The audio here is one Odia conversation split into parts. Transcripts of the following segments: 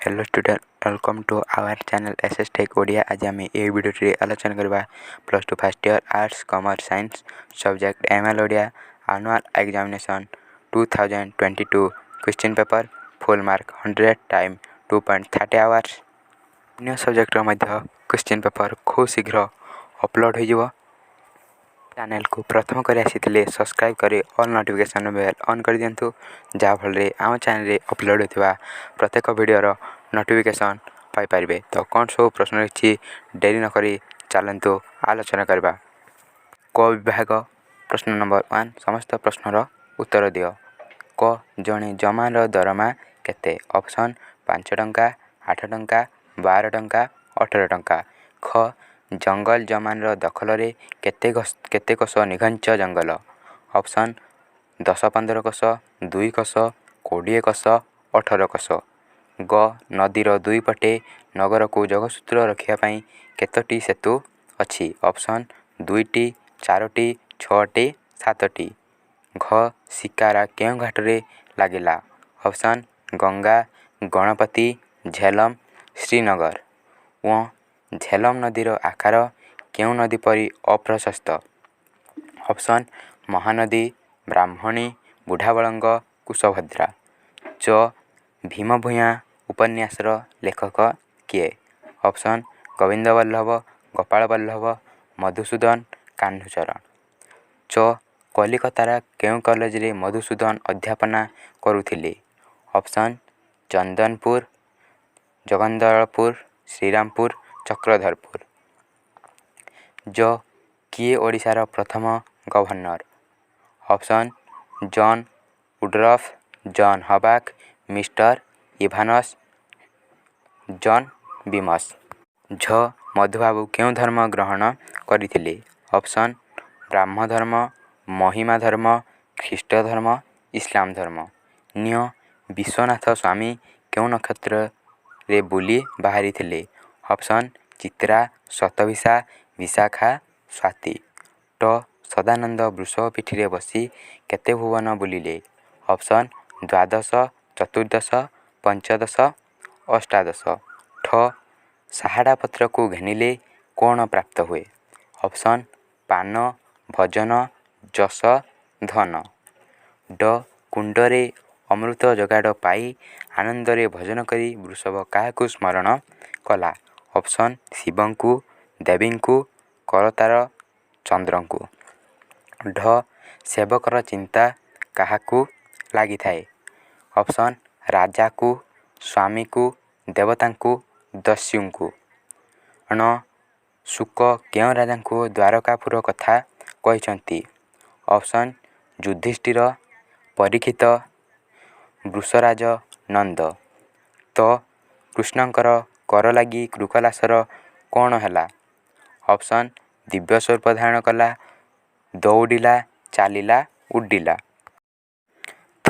Hello student, welcome to our channel S S Tech Odia. ଆଜି ଆମେ ଏହି ଭିଡ଼ିଓଟିରେ ଆଲୋଚନା କରିବା +2 first year arts, commerce, science subject M L Odia annual examination 2022 question paper, full mark 100, time 2.30 hours. ଅନ୍ୟ ସବଜେକ୍ଟର ମଧ୍ୟ କ୍ୱେଶ୍ଚିନ୍ ପେପର୍ ଖୁବ୍ ଶୀଘ୍ର ଅପଲୋଡ଼ ହୋଇଯିବ। ଚ୍ୟାନେଲକୁ ପ୍ରଥମ କରି ଆସିଥିଲେ ସବସ୍କ୍ରାଇବ୍ କରି ଅଲ୍ ନୋଟିଫିକେସନ୍ ବେଲ୍ ଅନ୍ କରିଦିଅନ୍ତୁ, ଯାହାଫଳରେ ଆମ ଚ୍ୟାନେଲରେ ଅପଲୋଡ଼ ହେଉଥିବା ପ୍ରତ୍ୟେକ ଭିଡ଼ିଓର ନୋଟିଫିକେସନ୍ ପାଇପାରିବେ। ତ କ'ଣ ସବୁ ପ୍ରଶ୍ନ ରହିଛି, ଡେରି ନକରି ଚାଲନ୍ତୁ ଆଲୋଚନା କରିବା। କ ବିଭାଗ, ପ୍ରଶ୍ନ ନମ୍ବର 1, ସମସ୍ତ ପ୍ରଶ୍ନର ଉତ୍ତର ଦିଅ। କ, ଜଣେ ଜମାନର ଦରମା କେତେ? ଅପସନ୍ 5 ଟଙ୍କା, 8 ଟଙ୍କା, 12 ଟଙ୍କା, 18 ଟଙ୍କା। ଖ, ଜଙ୍ଗଲ ଜମାନର ଦଖଲରେ କେତେ କୋଶ ନିଘଞ୍ଚ ଜଙ୍ଗଲ? ଅପସନ୍ 10 15 କୋଶ, 2 କୋଶ, 20 କୋଶ, 18 କୋଶ। ଗ, ନଦୀର ଦୁଇ ପଟେ ନଗରକୁ ଯୋଗସୂତ୍ର ରଖିବା ପାଇଁ କେତୋଟି ସେତୁ ଅଛି? ଅପସନ୍ 2ଟି, 4ଟି, 6ଟି, 7ଟି। ଘ, ଶିକାରା କେଉଁ ଘାଟରେ ଲାଗିଲା? ଅପସନ୍ ଗଙ୍ଗା, ଗଣପତି, ଝେଲମ, ଶ୍ରୀନଗର। ଙ, ଝେଲମ ନଦୀର ଆକାର କେଉଁ ନଦୀ ପରି ଅପ୍ରଶସ୍ତ? ଅପସନ୍ ମହାନଦୀ, ବ୍ରାହ୍ମଣୀ, ବୁଢ଼ାବଳଙ୍ଗ, କୁଶଭଦ୍ରା। ଚ, ଭୀମ ଭୂୟାଁ ଉପନ୍ୟାସର ଲେଖକ କିଏ? ଅପସନ୍ ଗୋବିନ୍ଦ ବଲ୍ଲଭ, ଗୋପାଳ ବଲ୍ଲଭ, ମଧୁସୂଦନ, କାହ୍ନୁଚରଣ। ଚ, କଲିକତାର କେଉଁ କଲେଜରେ ମଧୁସୂଦନ ଅଧ୍ୟାପନା କରୁଥିଲେ? ଅପସନ୍ ଚନ୍ଦନପୁର, ଜଗନ୍ଦଳପୁର, ଶ୍ରୀରାମପୁର, ଚକ୍ରଧରପୁର। ଜ, କିଏ ଓଡ଼ିଶାର ପ୍ରଥମ governor? Option John Woodroffe, John Hawke, mister Evans, John Beames. ଝ, Madhubabu କେଉଁ ଧର୍ମ ଗ୍ରହଣ କରିଥିଲେ? ଅପସନ୍ ବ୍ରାହ୍ମ ଧର୍ମ, ମହିମା ଧର୍ମ, ଖ୍ରୀଷ୍ଟ ଧର୍ମ, ଇସଲାମ ଧର୍ମ। ଞ, ବିଶ୍ୱନାଥ ସ୍ୱାମୀ କେଉଁ ନକ୍ଷତ୍ରରେ ବୁଲି ବାହାରିଥିଲେ? ଅପସନ୍ ଚିତ୍ରା, ଶତଭିଷା, ବିଶାଖା, ସ୍ୱାତୀ। ଟ, ସଦାନନ୍ଦ ବୃଷଭ ପିଠିରେ ବସି କେତେ ଭୁବନ ବୁଲିଲେ? ଅପସନ୍ ଦ୍ୱାଦଶ, ଚତୁର୍ଦ୍ଦଶ, ପଞ୍ଚଦଶ, ଅଷ୍ଟାଦଶ। ଠ, ସାହାଡ଼ା ପତ୍ରକୁ ଘେନିଲେ କ'ଣ ପ୍ରାପ୍ତ ହୁଏ? ଅପସନ୍ ପାନ, ଭଜନ, ଯଶ, ଧନ। ଡ଼, କୁଣ୍ଡରେ ଅମୃତ ଯୋଗାଡ଼ ପାଇ ଆନନ୍ଦରେ ଭୋଜନ କରି ବୃଷଭ କାହାକୁ ସ୍ମରଣ କଲା? ଅପସନ୍ ଶିବଙ୍କୁ, ଦେବୀଙ୍କୁ, କରତାର ଚନ୍ଦ୍ରଙ୍କୁ। ଢ, ସେବକର ଚିନ୍ତା କାହାକୁ ଲାଗିଥାଏ? ଅପସନ୍ ରାଜାକୁ, ସ୍ୱାମୀକୁ, ଦେବତାଙ୍କୁ, ଦସ୍ୟୁଙ୍କୁ। ଣ, ଶୁକ କେଉଁ ରାଜାଙ୍କୁ ଦ୍ୱାରକାପୁର କଥା କହିଛନ୍ତି? ଅପସନ୍ ଯୁଧିଷ୍ଠିର, ପରୀକ୍ଷିତ, ବୃଷରାଜ, ନନ୍ଦ। ତ, କୃଷ୍ଣଙ୍କର କର ଲାଗି କୃକଲାସର କ'ଣ ହେଲା? ଅପସନ୍ ଦିବ୍ୟ ସ୍ୱରୂପ ଧାରଣ କଲା, ଦୌଡ଼ିଲା, ଚାଲିଲା, ଉଡ଼ିଲା। ଥ,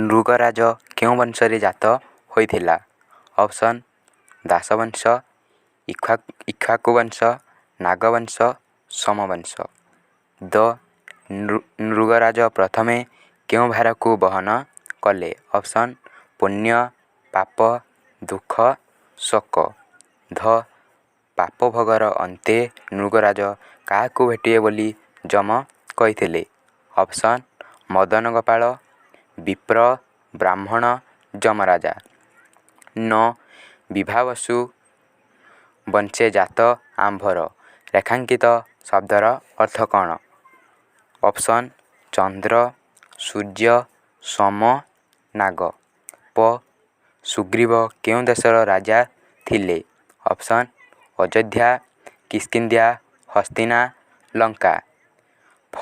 ନୃଗରାଜ କେଉଁ ବଂଶରେ ଜାତ ହୋଇଥିଲା? ଅପସନ୍ ଦାସବଂଶ, ଇକ୍ଷ୍ୱାକୁବଂଶ, ନାଗବଂଶ, ସୋମବଂଶ। ଦ, ନୃଗରାଜ ପ୍ରଥମେ କେଉଁ ଭାରକୁ ବହନ କଲେ? ଅପସନ୍ ପୁଣ୍ୟ, ପାପ, ଦୁଃଖ, ଶୋକ। ଧ, ପାପଭୋଗର ଅନ୍ତେ ନୃଗରାଜ କାହାକୁ ଭେଟିବେ ବୋଲି ଯମ କହିଥିଲେ? ଅପସନ୍ ମଦନଗୋପାଳ, ବିପ୍ର, ବ୍ରାହ୍ମଣ, ଯମରାଜା। ନ, ବିଭାବସୁ ବଂଶେ ଜାତ ଆମ୍ଭର ରେଖାଙ୍କିତ ଶବ୍ଦର ଅର୍ଥ କ'ଣ? ଅପସନ୍ ଚନ୍ଦ୍ର, ସୂର୍ଯ୍ୟ, ସୋମ, ନାଗ। ପ, ସୁଗ୍ରୀବ କେଉଁ ଦେଶର ରାଜା ଥିଲେ? ଅପସନ୍ ଅଯୋଧ୍ୟା, କିଷ୍କିନ୍ଧ୍ୟା, ହସ୍ତିନା, ଲଙ୍କା। ଫ,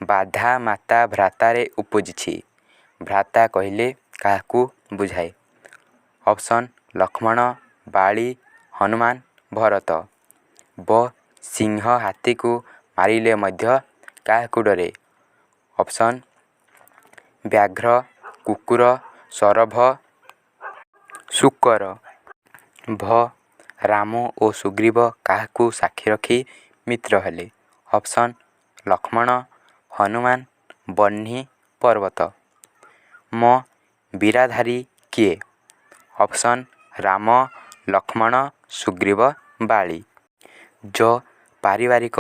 ବାଧା ମାତା ଭ୍ରାତାରେ ଉପୁଜିଛି। ଭ୍ରାତା କହିଲେ କାହାକୁ ବୁଝାଏ? ଅପସନ୍ ଲକ୍ଷ୍ମଣ, ବାଳୀ, ହନୁମାନ, ଭରତ। ବ, ସିଂହ ହାତୀକୁ ମାରିଲେ ମଧ୍ୟ କାହାକୁ ଡରେ? ଅପସନ୍ ବ୍ୟାଘ୍ର, କୁକୁର, ସରଭ, ଶୂକର। ଭ, ରାମ ଓ ସୁଗ୍ରୀବ କାହାକୁ ସାକ୍ଷୀ ରଖି ମିତ୍ର ହେଲେ? ଅପସନ୍ ଲକ୍ଷ୍ମଣ, ହନୁମାନ, ବହ୍ନି, ପର୍ବତ। ମ, ବିରାଧାରୀ କିଏ? ଅପସନ୍ ରାମ, ଲକ୍ଷ୍ମଣ, ସୁଗ୍ରୀବ, ବାଳୀ। ଜ ପାରିବାରିକ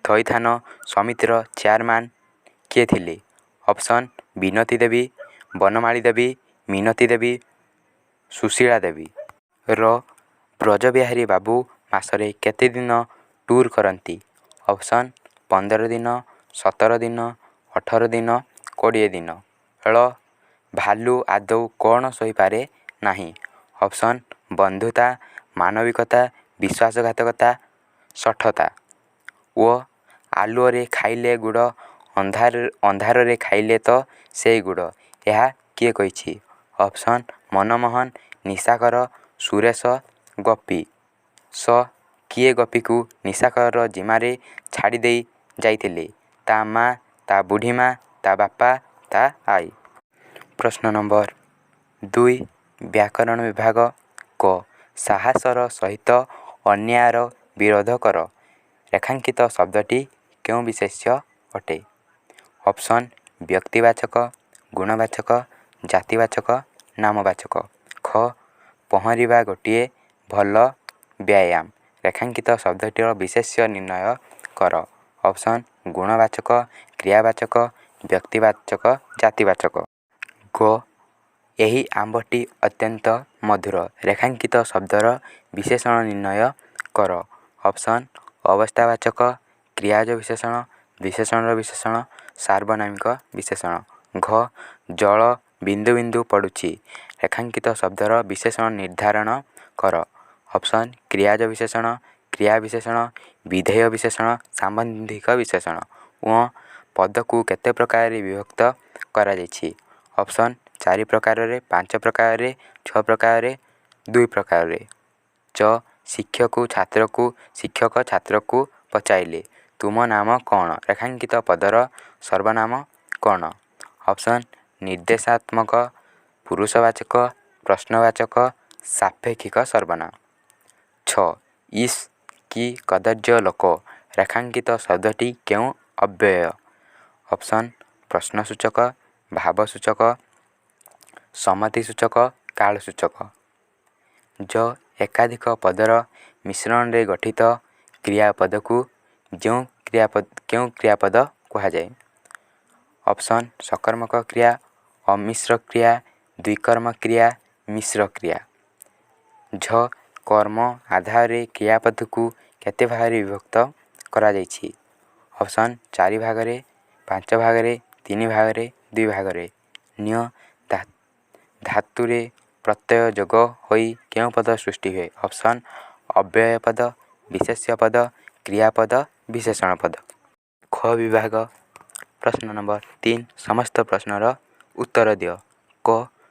ଥଇଥାନ ସମିତିର ଚେୟାରମ୍ୟାନ୍ କିଏ ଥିଲେ? ଅପସନ୍ ବିନତୀ ଦେବୀ, ବନମାଳୀ ଦେବୀ, ମିନତୀ ଦେବୀ, ସୁଶୀଳା ଦେବୀ। ର ବ୍ରଜବିହାରୀ ବାବୁ ମାସରେ କେତେ ଦିନ ଟୁର୍ କରନ୍ତି? ଅପସନ୍ 15 ଦିନ, 17 ଦିନ, 18 ଦିନ, 20 ଦିନ। ଳ ଭାଲୁ ଆଦୌ କ'ଣ ସହିପାରେ ନାହିଁ? ଅପସନ୍ ବନ୍ଧୁତା, ମାନବିକତା, ବିଶ୍ୱାସଘାତକତା, ଶଠତା। ଓ ଆଲୁଅରେ ଖାଇଲେ ଗୁଡ଼, ଅନ୍ଧାରରେ ଖାଇଲେ ତ ସେଇ ଗୁଡ଼, ଏହା କିଏ କହିଛି? ଅପସନ୍ ମନମୋହନ, ନିଶାକର, ସୁରେଶ, ଗୋପୀ। ସ କିଏ ଗୋପୀକୁ ନିଶାକରର ଜିମାରେ ଛାଡ଼ିଦେଇ ଯାଇଥିଲେ? ତା ମା, ତା ବୁଢ଼ୀ ମା, ତା ବାପା, ତା ଆଈ। ପ୍ରଶ୍ନ ନମ୍ବର 2, ବ୍ୟାକରଣ ବିଭାଗ। କ ସାହସର ସହିତ ଅନ୍ୟାୟର ବିରୋଧ କର, ରେଖାଙ୍କିତ ଶବ୍ଦଟି କେଉଁ ବିଶେଷ୍ୟ ଅଟେ? ଅପସନ୍ ବ୍ୟକ୍ତିବାଚକ, ଗୁଣବାଚକ, ଜାତିବାଚକ, ନାମବାଚକ। ଖ ପହଁରିବା ଗୋଟିଏ ଭଲ ବ୍ୟାୟାମ, ରେଖାଙ୍କିତ ଶବ୍ଦଟିର ବିଶେଷ୍ୟ ନିର୍ଣ୍ଣୟ କର। ଅପସନ୍ ଗୁଣବାଚକ, କ୍ରିୟାବାଚକ, ବ୍ୟକ୍ତିବାଚକ, ଜାତିବାଚକ। ଗ ଏହି ଆମ୍ବଟି ଅତ୍ୟନ୍ତ ମଧୁର, ରେଖାଙ୍କିତ ଶବ୍ଦର ବିଶେଷଣ ନିର୍ଣ୍ଣୟ କର। ଅପସନ୍ ଅବସ୍ଥାବାଚକ, କ୍ରିୟାଜ ବିଶେଷଣ, ବିଶେଷଣର ବିଶେଷଣ, ସାର୍ବନାମିକ ବିଶେଷଣ। ଘ ଜଳ ବିନ୍ଦୁ ବିନ୍ଦୁ ପଡ଼ୁଛି, ରେଖାଙ୍କିତ ଶବ୍ଦର ବିଶେଷଣ ନିର୍ଦ୍ଧାରଣ କର। ଅପସନ୍ କ୍ରିୟାଜ ବିଶେଷଣ, କ୍ରିୟା ବିଶେଷଣ, ବିଧେୟ ବିଶେଷଣ, ସାମ୍ବନ୍ଧିକ ବିଶେଷଣ। ଓ ପଦକୁ କେତେ ପ୍ରକାରରେ ବିଭକ୍ତ କରାଯାଇଛି? ଅପସନ୍ 4 ପ୍ରକାରରେ, 5 ପ୍ରକାରରେ, 6 ପ୍ରକାରରେ, 2 ପ୍ରକାରରେ। ଚ ଶିକ୍ଷକ ଛାତ୍ରକୁ ପଚାରିଲେ, ତୁମ ନାମ କ'ଣ? ରେଖାଙ୍କିତ ପଦର ସର୍ବନାମ କ'ଣ? ଅପସନ୍ ନିର୍ଦ୍ଦେଶାତ୍ମକ, ପୁରୁଷବାଚକ, ପ୍ରଶ୍ନବାଚକ, ସାପେକ୍ଷିକ ସର୍ବନାମ। 6 ଇସ୍ କି କଦର୍ଯ୍ୟ ଲୋକ, ରେଖାଙ୍କିତ ଶବ୍ଦଟି କେଉଁ ଅବ୍ୟୟ? ଅପସନ୍ ପ୍ରଶ୍ନସୂଚକ, ଭାବସୂଚକ, ସମ୍ମତିସୂଚକ, କାଳସୂଚକ। ଜ ଏକାଧିକ ପଦର ମିଶ୍ରଣରେ ଗଠିତ କ୍ରିୟାପଦକୁ କେଉଁ କ୍ରିୟାପଦ କୁହାଯାଏ? ଅପସନ୍ ସକର୍ମକ କ୍ରିୟା, ଅମିଶ୍ର କ୍ରିୟା, ଦ୍ୱିକର୍ମ କ୍ରିୟା, ମିଶ୍ର କ୍ରିୟା। ଝ କର୍ମ ଆଧାରରେ କ୍ରିୟାପଦକୁ କେତେ ଭାଗରେ ବିଭକ୍ତ କରାଯାଇଛି? ଅପସନ୍ 4 ଭାଗରେ, 5 ଭାଗରେ, 3 ଭାଗରେ, 2 ଭାଗରେ। ନ୍ୟ ଧାତୁରେ ପ୍ରତ୍ୟୟ ଯୋଗ ହୋଇ କେଉଁ ପଦ ସୃଷ୍ଟି ହୁଏ? ଅପସନ୍ ଅବ୍ୟୟ ପଦ, ବିଶେଷ୍ୟ ପଦ, କ୍ରିୟାପଦ, ବିଶେଷଣ ପଦ। ଖ ବିଭାଗ, ପ୍ରଶ୍ନ ନମ୍ବର 3, ସମସ୍ତ ପ୍ରଶ୍ନର ଉତ୍ତର ଦିଅ। କ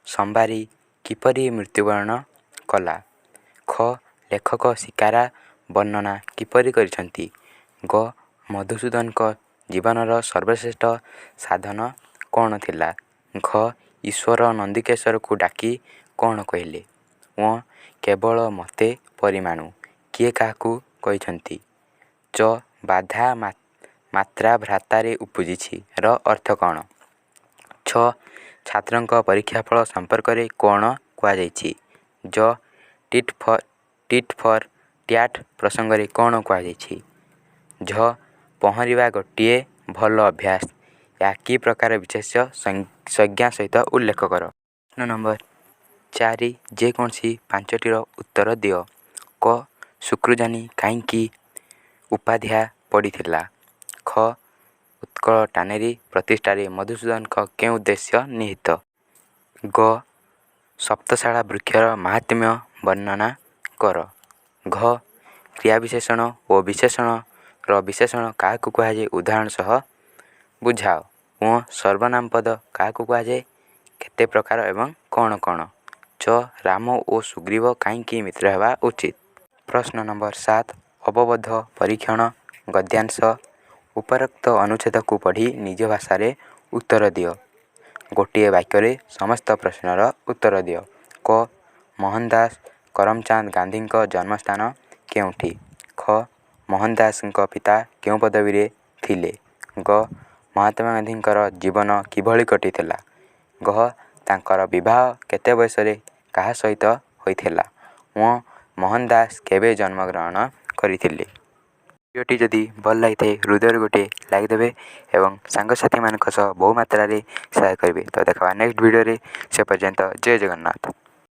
ସମ୍ବାରୀ କିପରି ମୃତ୍ୟୁବରଣ କଲା? ଖ ଲେଖକ ଶିକାରା ବର୍ଣ୍ଣନା କିପରି କରିଛନ୍ତି? ଗ ମଧୁସୂଦନଙ୍କ ଜୀବନର ସର୍ବଶ୍ରେଷ୍ଠ ସାଧନ କ'ଣ ଥିଲା? ଘ ଈଶ୍ୱର ନନ୍ଦିକେଶ୍ୱରକୁ ଡାକି କ'ଣ କହିଲେ? ଓ କେବଳ ମୋତେ ପରିମାଣୁ, କିଏ କାହାକୁ କହିଛନ୍ତି? ଚ ବାଧା ମାତ୍ରା ଭ୍ରାତାରେ ଉପୁଜିଛି ର ଅର୍ଥ କ'ଣ? ଛ ଛାତ୍ରଙ୍କ ପରୀକ୍ଷାଫଳ ସମ୍ପର୍କରେ କ'ଣ କୁହାଯାଇଛି? ଜ ଟିଟ୍ ଫର୍ ଟ୍ୟାଟ୍ ପ୍ରସଙ୍ଗରେ କ'ଣ କୁହାଯାଇଛି? ଝ ପହଁରିବା ଗୋଟିଏ ଭଲ ଅଭ୍ୟାସ, ଏହା କି ପ୍ରକାର ବିଶେଷ୍ୟ ସଂଜ୍ଞା ସହିତ ଉଲ୍ଲେଖ କର। ପ୍ରଶ୍ନ ନମ୍ବର 4, ଯେକୌଣସି 5ଟିର ଉତ୍ତର ଦିଅ। କ ସୁକୃଜାନି କାହିଁକି ଉପାଧ୍ୟା ପଡ଼ିଥିଲା? ଖ ଉତ୍କଳ ଟାନେରୀ ପ୍ରତିଷ୍ଠାରେ ମଧୁସୂଦନଙ୍କ କେଉଁ ଉଦ୍ଦେଶ୍ୟ ନିହିତ? ଗ ସପ୍ତଶାଳା ବୃକ୍ଷର ମାହାତ୍ମ୍ୟ ବର୍ଣ୍ଣନା କର। ଘ କ୍ରିୟାବିଶେଷଣ ଓ ବିଶେଷଣର ବିଶେଷଣ କାହାକୁ କୁହାଯାଏ, ଉଦାହରଣ ସହ ବୁଝାଅ। ଓ ସର୍ବନାମ ପଦ କାହାକୁ କୁହାଯାଏ, କେତେ ପ୍ରକାର ଏବଂ କ'ଣ କ'ଣ? ଚ ରାମ ଓ ସୁଗ୍ରୀବ କାହିଁକି ମିତ୍ର ହେବା ଉଚିତ? ପ୍ରଶ୍ନ ନମ୍ବର 7, ଅବବୋଧ ପରୀକ୍ଷଣ ଗଦ୍ୟାଂଶ। ଉପରୋକ୍ତ ଅନୁଚ୍ଛେଦକୁ ପଢ଼ି ନିଜ ଭାଷାରେ ଉତ୍ତର ଦିଅ। ଗୋଟିଏ ବାକ୍ୟରେ ସମସ୍ତ ପ୍ରଶ୍ନର ଉତ୍ତର ଦିଅ। କ ମୋହନଦାସ କରମଚାନ୍ଦ ଗାନ୍ଧୀଙ୍କ ଜନ୍ମସ୍ଥାନ କେଉଁଠି? ଖ ମୋହନଦାସଙ୍କ ପିତା କେଉଁ ପଦବୀରେ ଥିଲେ? ଗ ମହାତ୍ମା ଗାନ୍ଧୀଙ୍କର ଜୀବନ କିଭଳି କଟିଥିଲା? ଘ ତାଙ୍କର ବିବାହ କେତେ ବୟସରେ କାହା ସହିତ ହୋଇଥିଲା? ଓ ମୋହନ ଦାସ କେବେ ଜନ୍ମଗ୍ରହଣ କରିଥିଲେ? ଭିଡ଼ିଓଟି ଯଦି ଭଲ ଲାଗିଥାଏ, ହୃଦୟରୁ ଗୋଟିଏ ଲାଇକ୍ ଦେବେ ଏବଂ ସାଙ୍ଗସାଥିମାନଙ୍କ ସହ ବହୁ ମାତ୍ରାରେ ସେୟାର କରିବେ। ତ ଦେଖବା ନେକ୍ସଟ ଭିଡ଼ିଓରେ, ସେ ପର୍ଯ୍ୟନ୍ତ ଜୟ ଜଗନ୍ନାଥ।